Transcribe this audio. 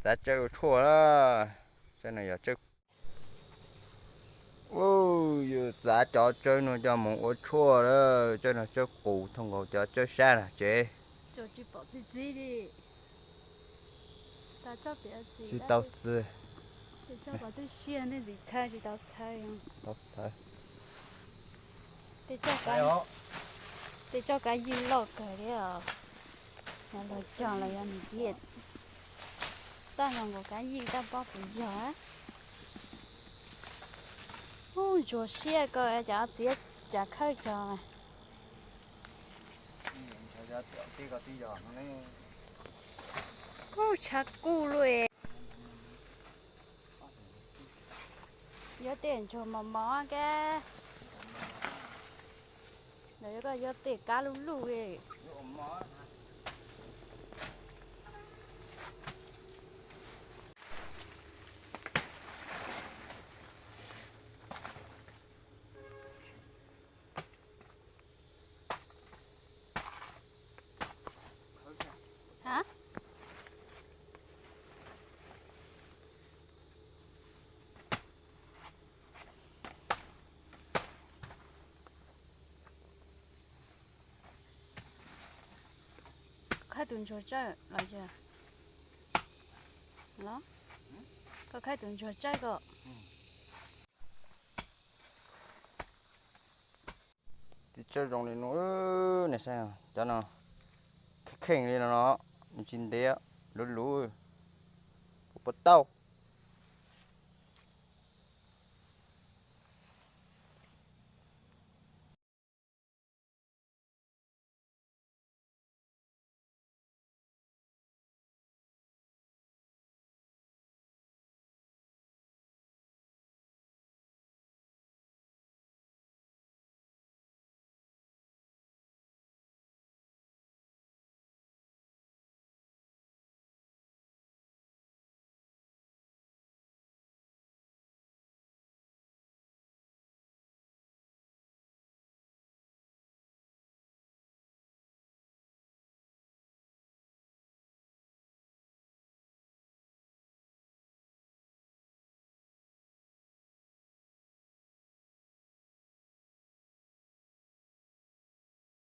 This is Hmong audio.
Txav tsawb ua tshuaj lawm. Tsawb no yog tsawb, yus txav cov tsawb no coj mus ua tshuaj lawm. Tsawb no tsawb qus, thooj nkaus cov tsawb sab no tsev. Tsis tau txi, tau txhawv. Tej txoj kab yig loj kawg li os. Yog luag cog los yog nws ciaj, taj zoo nkaus kab yig taj pob puas yog. Ub, ntsuag siab ko, cov txiav cas khawb cog mas. Ub, tshav kuj luj. Yuav tej ntsuag mos mos kab, los yuav koj yuav tej kab luj luj li. Khawb tus ntsuag tsawj los yog, los, koj khawb tus ntsuag tsawj ko. Txiv tsawb zoo li no, nej saib cov no, kheej kheej li no, nws tsis ntev, luv luv, puas tau.